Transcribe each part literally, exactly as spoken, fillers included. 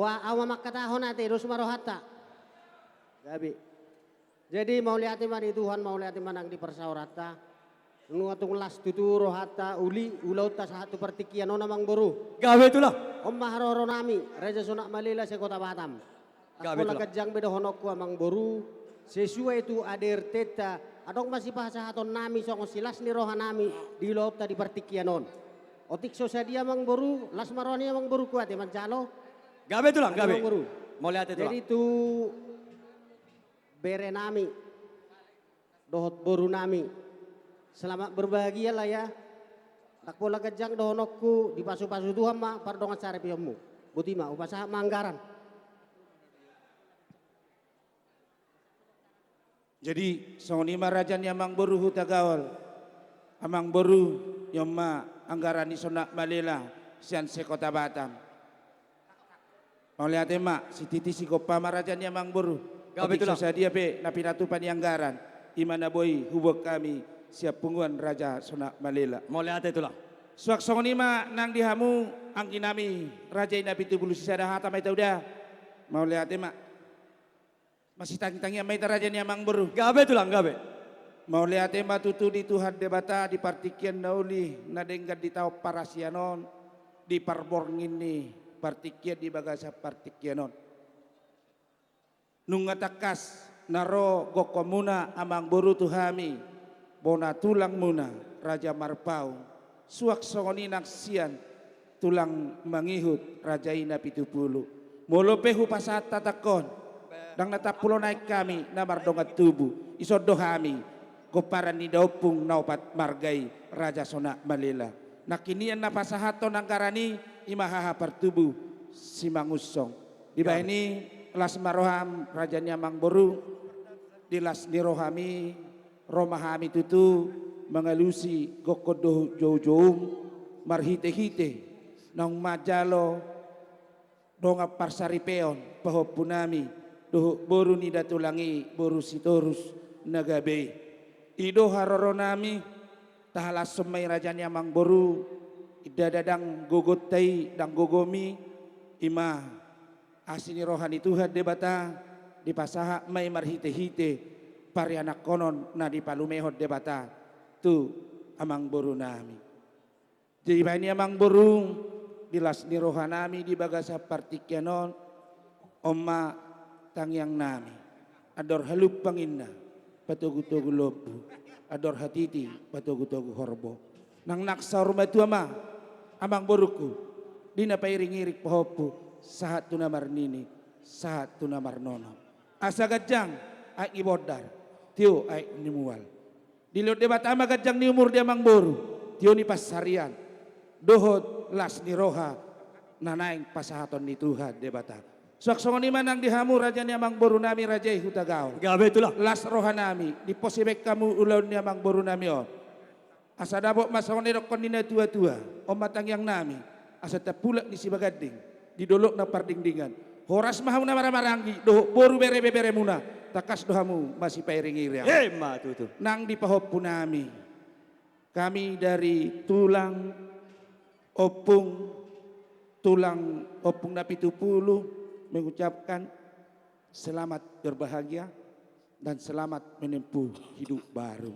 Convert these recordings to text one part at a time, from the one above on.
Wah, au ma mangkatahon ate, dos ma rohanta. Gabe. Jadi mauliate ma di Tuhan, mauliate ma nang di parsaoranta. Nunga tung las tutu rohanta uli ulaonta sahat tu partingkian on, amangboru. Gabe tulang. On ma haroro nami, Raja Sonak Malela se-Kota Batam. Gabe tulang. Ndang pola ganjang be dohononku, amangboru, sesuai tu A D R T-nta, adong ma sipasahaton nami songon silas ni roha nami di ulaonta di partingkian on. Otik so sadia, amangboru, las ma roha ni amangboruku ate manjalo. Gabe tulang, gabe. Amangboru. Mauliate tulang. Jadi tu bere nami dohot boru nami, selamat berbahagia lah ya. Ndang pola ganjang dohononku, dipasupasu Tuhan ma pardongansaripeonmu. Boti ma, hupasahat ma anggaran. Jadi songon i ma raja ni amangboru Hutagaol. Amangboru, i on ma anggaran ni Sonak Malela sian se-Kota Batam. Mauliate ma, sititi sigompa ma raja ni amangboru. Gabe tulang. Otik so sadia pe na pinatupa ni anggaran, i ma na boi huboan hami sian punguan Raja Sonak Malela. Mauliate tulang. Suang songon i ma nang di hamu anggi nami, raja i Napitupulu, sisada hata ma hita uda. Mauliate ma. Masitangitangian ma hita, raja ni amangboru. Gabe tulang, gabe. Mauliate ma tutu di Tuhan Debata di partingkian na uli na denggan di taon parasian on, di parborngin ni partingkian, di bagasan partingkian on. Nunga tangkas na ro gokhonmuna, amangboru, tu hami, bona tulangmuna Raja Marpaung, suang songon i nang sian tulang mangihut, raja i Napitupulu. Molo pe hupasahat hatangkon, ndang na tampulon aek hami na mardongan tubu. Ison do hami, gomparan ni daompung na opat marga i, Raja Sonak Malela. Nangkin nian na pasahathon anggaran i, i ma haha partubu Simangunsong. Dibahen i, las ma roham, raja ni amangboru, di las ni rohami, ro ma hami tutu mangalusi gokhon dohot joujoum, marhitehite naung manjalo dongan parsaripeon pahompunami dohot boru ni datulang i, boru Sitorus na gabe i. I do haroronami, tahalashon ma i, raja ni amangboru, ndada ndang gogonta i, ndang gogomi, i ma asi ni roha ni Tuhan Debata, dipasahat ma i marhitehite parianakhonon na dipalumehon Debata tu amangborunami. Jadi bahen i, amangboru, di las ni rohanami di bagasan partingkian on, on ma tangiangnami. Andor halumpang inna patogutogu lombu, andor hatiti patogutogu horbo. Nang nang saur matua ma, amangborungku, di na pairingiring pahompu sahat tu na marnini, sahat tu na marnono. Asa ganjang aek ni bondar, tio aek ni mual. Dilehon Debata ma ganjang ni umur di amangboru, tio ni pansarian, dohot las ni roha na naeng pasahaton ni Tuhan Debata. Suang songon i ma nang di hamu, raja ni amangborunami, raja i Hutagaol. Gabe tulang. Las rohanami, diposi baen hamu ulaon ni amangborunami on. Asa dapot ma songon na nidokkon ni natuatua, on ma tangiangnami, asa tampulak ni sibaganding di dolok na pardingdingan. Horas ma hamu na marhahamaranggi dohot boru, bere, beberemuna, tangkas do hamu masipairingiring. Emma tutu. Nang di pahompunami, kami dari tulang ompung, tulang ompung Napitupulu mengucapkan selamat berbahagia dan selamat menempuh hidup baru.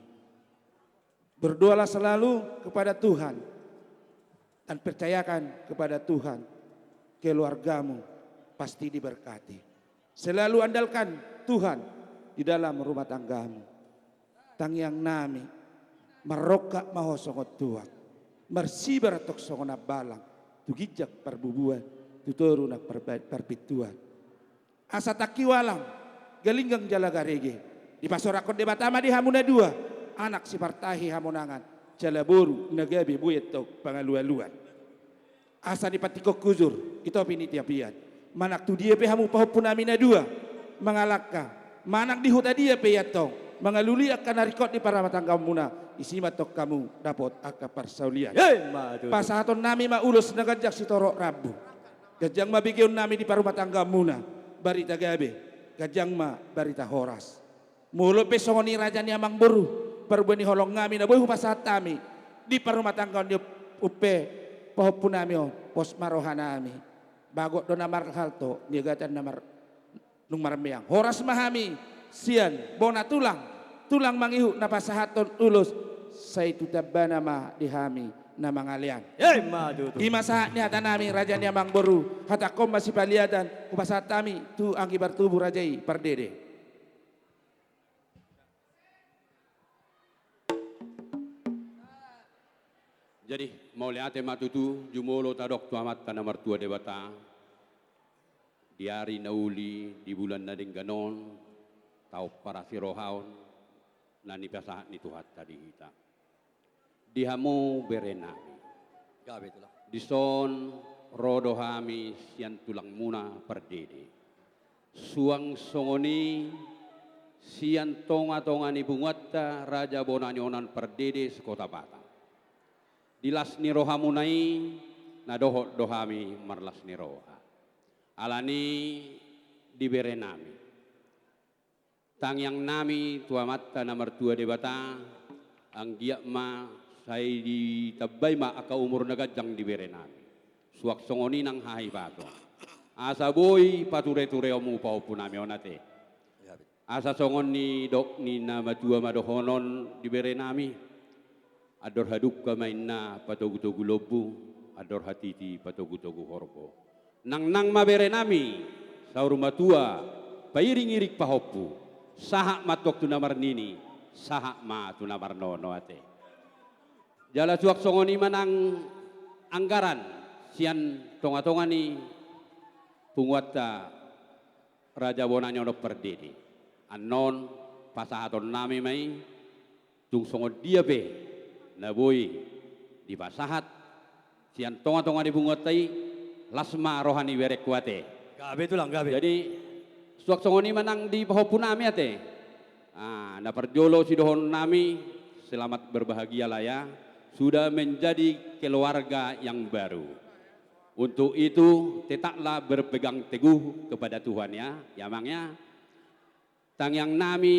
Berdoalah selalu kepada Tuhan dan percayakan kepada Tuhan, keluargamu pasti diberkati. Selalu andalkan Tuhan di dalam rumah tanggamu. Tangiangnami, marrongkap ma ho songon tuak, marsibar antong songon hambalang, tu ginjang parbubuan, tu toru nang parba-, parpintuan. Asa tangki ualang, galinggang jala garege, dipasorakhon Debata ma di hamu na dua, anak sipartahi hamonangan, jala boru na gabe boi antong pangalualuan. Asa di pantikhon hujur, di topi ni tapian, manang tu dia pe hamu pahompunami na dua mangalangka, manang di huta dia pe i antong mangalului angka na ringkot di parumatanggaonmuna, disi ma antong hamu dapot angka parsaulian. Emma tutu. Pasahatonnami ma ulos na ganjang sitorop rambu. Ganjang ma begeonnami di parumatanggaonmuna, barita gabe, ganjang ma barita horas. Molo pe songon i, raja ni amangboru, parbue ni holongnami na boi hupasahat hami di parumatanggaon ni umpe pahompunami on, pos ma rohanami. Bagot do na marhalto, niagatan na mar-, nunga marmeang. Horas ma hami sian bona tulang, tulang mangihut na pasahathon ulos, sai tu tambana ma di hami na mangalean. Ima tutu. I ma sahat ni hata nami, raja ni amangboru, hatangkon ma sipaliatan, hupasahat hami tu anggi partubu raja i pardede. Jadi, mauliate ma tutu, jumolo tadok tu Amanta na martua Debata, di ari na uli, di bulan na denggan on, taon parasirohaon, na nipasahat ni Tuhanta di hita. Di hamu berenami. Gabe tulang. Dison ro do hami sian tulangmuna pardede. Suang songon i sian tongatonga ni punguanta raja bona ni onan pardede sekota Batam. Di las ni rohamuna i, na dohot do hami marlas ni roha. Alani i di berenami. Tangiangnami tu Amanta na martua Debata, anggiat ma sai ditambai ma angka umur na ganjang di berenami. Suang songon i nang hahipason. Asa boi paturetureonmu pahompunami on ate. Asa songon nidok ni na matua ma dohonon di berenami. Andor hadungka ma inna patogutogu lombu, andor hatiti patogutogu horbo. Nangnang ma berenami, saur matua, pairingiring pahompu, sahat ma antong tu na marnini, sahat ma tu na marnono ate. Jala suang songon i ma nang anggaran sian tongatonga ni punguanta raja bona ni onan pardede. Annon pasahatonnami ma i, tung songon dia pe na boi dipasahat sian tongatonga ni punguanta i, las ma roha ni berengku ate. Gabe tulang, gabe. Jadi, suang songon i ma nang di pahompunami ate. Ah, na parjolo sidohononnami, selamat berbahagialah ya, sudah menjadi keluarga yang baru. Untuk itu, tetaplah berpegang teguh kepada Tuhan ya, ya Amang ya. Tangiangnami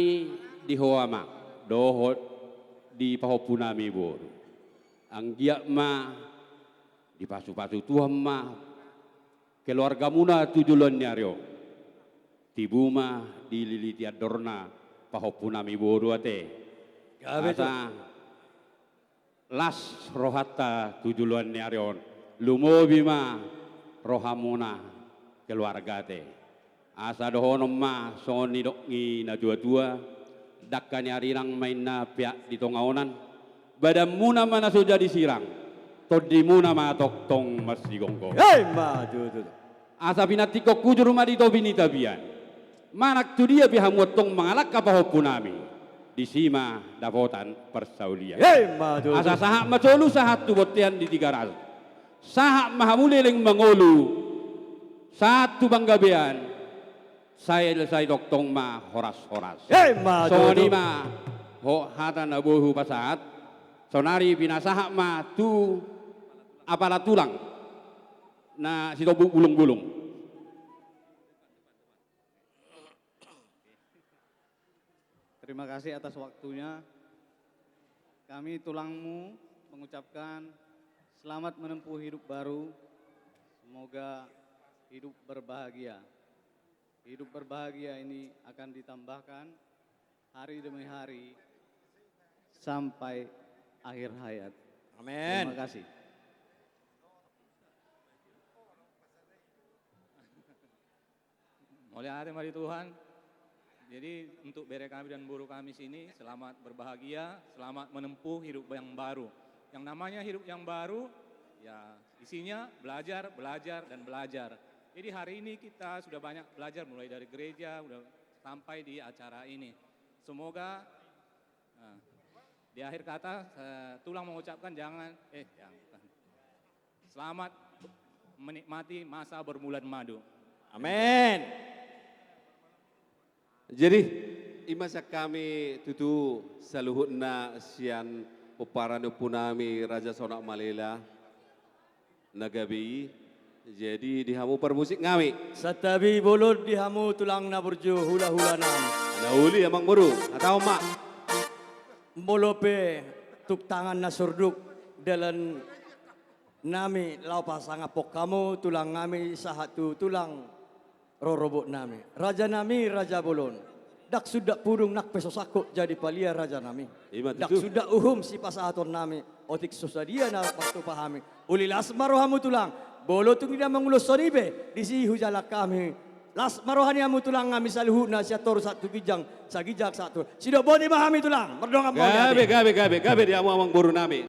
di ho Amang, dohot di pahompunami boru. Anggiat ma dipasupasu Tuhan ma keluargamuna tu joloan ni ari on. Tibu ma dililiti andorna pahompunami boru ate. Gabe tulang. Asa las rohanta tu joloan ni ari on, lumobi ma rohamuna keluarga ate. Asa dohonon ma songon nidok ni na tuatua, dangka ni arirang ma inna peak di tonga onan, badanmuna ma na so jadi sirang, tondimuna ma tongtong marsigomgoman. Ima tutu. Asa pinantikhon hujur ma di topi ni tapian. Manang tu dia pe hamu antong mangalangka pahompunami, disi ma dapotan parsaulian. Ima tutu. Asa sahat ma solu sahat tu bontean di Tigaras. Sahat ma hamu leleng mangolu sahat tu panggabean. Sai, sai tongtong ma horashoras. Ima tutu. Songon i ma ho hata na boi hupasahat. Saonari pinasahat ma tu apala tulang na sitombuk bulungbulung. Terima kasih atas waktunya. Kami tulangmu mengucapkan selamat menempuh hidup baru. Semoga hidup berbahagia. Hidup berbahagia ini akan ditambahkan hari demi hari sampai akhir hayat. Amin. Terima kasih. Mauliate ma di Tuhan. Jadi, untuk bere kami dan boru kami sini, selamat berbahagia, selamat menempuh hidup yang baru. Yang namanya hidup yang baru, ya, isinya belajar, belajar, dan belajar. Jadi, hari ini kita sudah banyak belajar, mulai dari gereja, udah sampai di acara ini. Semoga, nah, di akhir kata, eh, tulang mengucapkan jangan, eh, jangan. Selamat menikmati masa berbulan madu. Amin. Jadi, i ma sian hami tutu saluhutna sian pomparan ni ompunami Raja Sonak Malela na gabe i. Jadi, di hamu parmusik nami. Santabi bolon di hamu tulang na burju hulahulanami. Na uli amangboru, hatahon ma. Molo pe tuk tangan na surduk dalan nami laho pasangaphon hamu tulang nami sahat tu tulang rorobot nami. Raja nami, raja bolon. Ndang suda pudung nang pe so sangkot jadi palia raja nami. Ima tutu. Ndang suda uhum sipasahaton nami, otik so sadia na martupa hami. Uli las ma rohamu tulang, molo tung ida mangulon songon i pe, disi hujalang hami. Las ma roha ni hamu tulang nami saluhutna, sian toru sahat tu ginjang, saginjang sahat tu. Sidok boti ma hami tulang, mardongan ma. Gabe, gabe, gabe, gabe di hamu amang boru nami.